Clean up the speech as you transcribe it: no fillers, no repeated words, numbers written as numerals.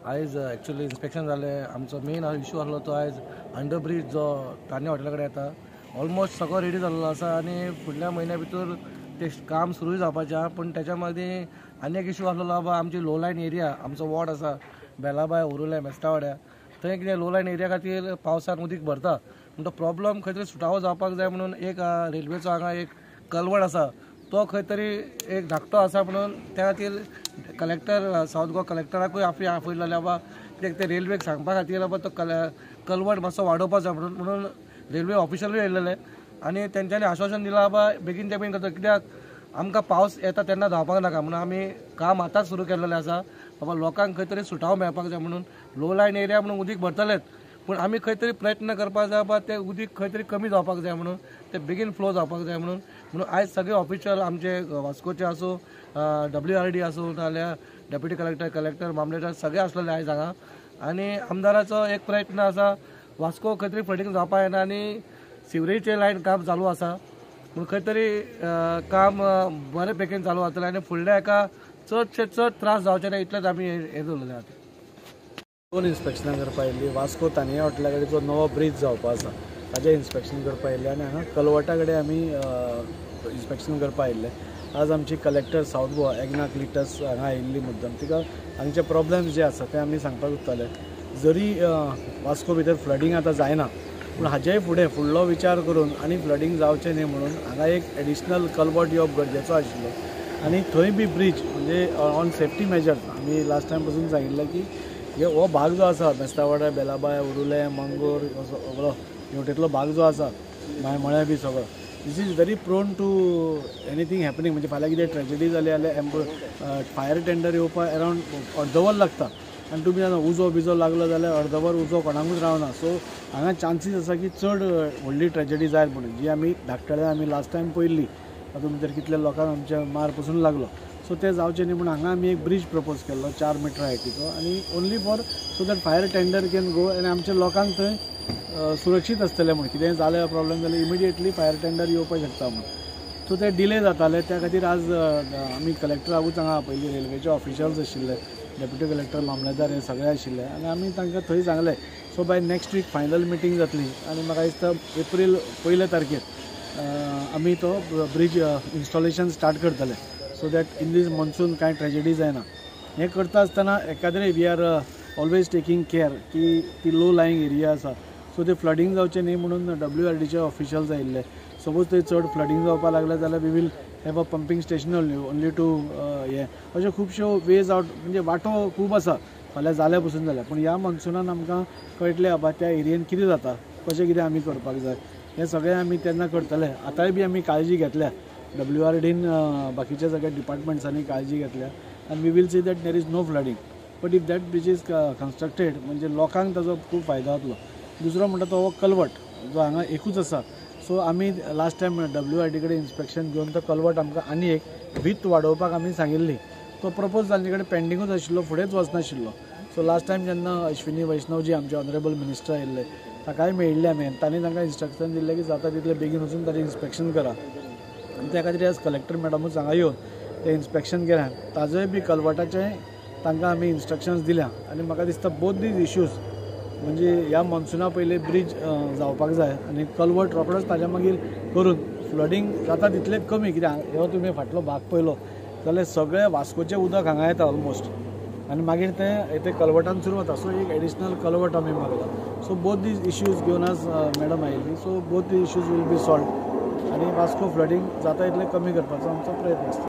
आयज actually inspection जालें. आमचो मेन इशू आसलो तो आयज अंडर ब्रीज जो तान्या हॉटेला कडेन येता, ऑलमोस्ट सगळो रेडी जाल्लो आसा आनी फुडल्या म्हयन्या भितर ते काम सुरू जावपाचें आहा. पूण त्याच्या मदीं आनी एक इशू आसलेलो बाबा आमची लो लायन एरिया, आमचो वॉर्ड आसा बेलाबाय, उरुले, मेस्तावाड्या, थंय कितें लो लायन एरिया खातीर पावसान उदीक भरता, पूण तो प्रॉब्लम खंय तरी सुटावो जावपाक जाय म्हणून एक रेल्वेचो हांगा एक कलवड आसा तो खंय तरी एक धाकटो आसा म्हणून त्या खातीर कलेक्टर, सावथ गोवा कलेक्टराकूय आपयलेलें बाबा कित्याक ते रेल्वेक सांगपा खातीर बाबा तो कलवड मातसो वाडोवपाक जाय म्हणून, म्हणून रेल्वे ऑफिशलूय येयलेले आनी तेंच्यांनी आश्वासन दिलां बाबा बेगीन ते बेगीन करता, कित्याक आमकां पावस येता तेन्ना धांवपाक नाका म्हणून आमी काम आतांच सुरू केल्लेलें आसा बाबा लोकांक खंय तरी सुटावो मेळपाक जाय म्हणून. लो लायन एरिया म्हणून उदीक भरतलेच, पूण आमी खंय तरी प्रयत्न करपाक जाय बाबा ते उदीक खंय तरी कमी जावपाक जाय म्हणून, ते बेगीन फ्लो जावपाक जाय म्हणून. म्हणून आयज सगळे ऑफिशियल आमचे वास्कोचे आसूं, WRD आसूं, नाजाल्यार डेप्युटी कलेक्टर, कलेक्टर, मामलेदार सगळे आसलेले आयज हांगा. आनी आमदाराचो एक प्रयत्न आसा वास्को खंय तरी फ्लडींग जावपाक येना आनी सिवरेजचें लायन काम चालू आसा म्हणून खंय तरी काम बरे पैकीन चालू जातलें आनी फुडल्या एका चडशे चड त्रास जावचे ना इतलेंच आमी हें दवरलेलें आसा. दोन इन्स्पेक्शनां करपा आयिल्ली. वास्को तानिया हॉटेला कडेन जो नवो ब्रीज जावपा आसा ताजें इन्स्पेक्शन करपा आयिल्लें आनी हांगा कलवटा कडेन आमी इन्स्पेक्शन करपा आयिल्ले. आज आमची collector south Goa Egna Cleitus हांगा आयिल्ली मुद्दम, तिका हांगचे प्रॉब्लम्स जे आसा ते आमी सांगपाक सोदताले. जरी वास्को भितर फ्लडींग आतां जायना, पूण हाजेय फुडें फुडलो विचार करून आनी फ्लडींग जावचें न्ही म्हणून हांगा एक एडिशनल कलवट येवप गरजेचो आशिल्लो आनी थंय बी ब्रीज म्हणजे ऑन सेफ्टी मेजर्स आमी लास्ट टायम पसून सांगिल्लें की हो भाग जो आसा मेस्तावाडा, बेलाबाय, उरुले, मंगूर, सगळो हेवटेंतलो भाग जो आसा मायमळ्या बी सगळो, this is very prone to anything happening. म्हणजे फाल्यां कितें ट्रेजडी जाली जाल्यार फायर टेंडर येवपाक अरावंड अर्दवर लागता आनी तुमी जाणा उजो बिजो लागलो जाल्यार अर्दवर उजो कोणाकूच रावना. सो हांगा चान्सीस आसा की चड व्हडली ट्रेजडी जायत म्हणून, जी आमी धाकटल्या आमी लास्ट टायम पळयल्ली, तातूंत भितर कितल्या लोकांक आमच्या मार पसून लागलो. सो ते जावचें न्ही म्हणून हांगा आमी एक ब्रीज प्रपोज केल्लो 4 मिटर हायटीचो आनी only for so that fire tender can go आनी आमच्या लोकांक थंय सुरक्षीत आसतलें म्हणून, कितेंय जालें प्रॉब्लम जाल्यार इमिडिएटली फायर टेंडर येवपाक शकता म्हणून. सो ते डिले जाताले, त्या खातीर आज आमी कलेक्टराकूच हांगा आपयली, रेल्वेचे ऑफिशल्स आशिल्ले, डेप्युटी कलेक्टर, मामलेदार हे सगळे आशिल्ले आनी आमी तांकां थंय सांगलें. So by next week final meeting जातली आनी म्हाका दिसता एप्रील 1 तारखेर आमी तो ब्रीज इन्स्टॉलेशन स्टार्ट करतले, so that in this monsoon कांय ट्रेजडी जायना. हें करता आसतना एकाद्रे we are always taking care की ती लो लायिंग एरिया आसा, सो ते फ्लडींग जावचें न्ही म्हणून WRDचे ऑफिशल्स आयिल्ले. सपोज थंय चड फ्लडींग जावपाक लागलें जाल्यार we will have a pumping station only to हें, अश्यो खुबश्यो वेज आवट म्हणजे वाटो खूब आसा फाल्यां जाल्या पसून जाल्यार. पूण ह्या मॉन्सुनान आमकां कळटलें बाबा त्या एरियेन कितें जाता, कशें कितें आमी करपाक जाय, हें सगळें आमी तेन्ना करतले. आतांय बी आमी काळजी घेतल्या, WRDन बाकीच्या सगळ्या डिपार्टमेंट्सांनी काळजी घेतल्या आनी we will see that there is no flooding. But if that bridge is constructed म्हणजे लोकांक ताजो खूब फायदो जातलो. दुसरो म्हणटा तो हो कलवट जो हांगा एकूच आसा, सो आमी लास्ट टायम WRD कडेन इन्स्पेक्शन घेवन तो कलवट आमकां आनी एक वीत वाडोवपाक आमी सांगिल्ली, तो प्रपोज तांचे कडेन पेंडिंगूच आशिल्लो, फुडेंच वचनाशिल्लो. सो लास्ट टायम जेन्ना अश्विनी वैष्णव जी आमचे ऑनरेबल मिनिस्टर आयिल्ले ताकाय मेळिल्ले आमी, तांणी तांकां इन्स्ट्रक्शन दिल्लें की जाता तितलें बेगीन वचून ताजें इन्स्पेक्शन करा आनी त्या खातीर आज कलेक्टर मॅडमूच हांगा येवन तें इन्स्पेक्शन केलें, ताजोय बी कलवटाचें तांकां आमी इन्स्ट्रक्शन्स दिल्या आनी म्हाका दिसता बोथ these issues म्हणजे ह्या मॉन्सुना पयलीं ब्रीज जावपाक जाय आनी कलवट रोखडोच ताज्या मागीर करून फ्लडींग जाता तितलें कमी. कित्याक हो तुमी फाटलो भाग पळयलो जाल्यार सगळें वास्कोचें उदक हांगा येता ऑलमोस्ट आनी मागीर तें कलवटान सुरू वता. सो एक एडिशनल कलवट आमी मागला. सो बोथ these issues घेवन आज मॅडम आयिल्ली, so both these issues will be solve आनी वास्को फ्लडींग जाता तितलें कमी करपाचो आमचो प्रयत्न आसता.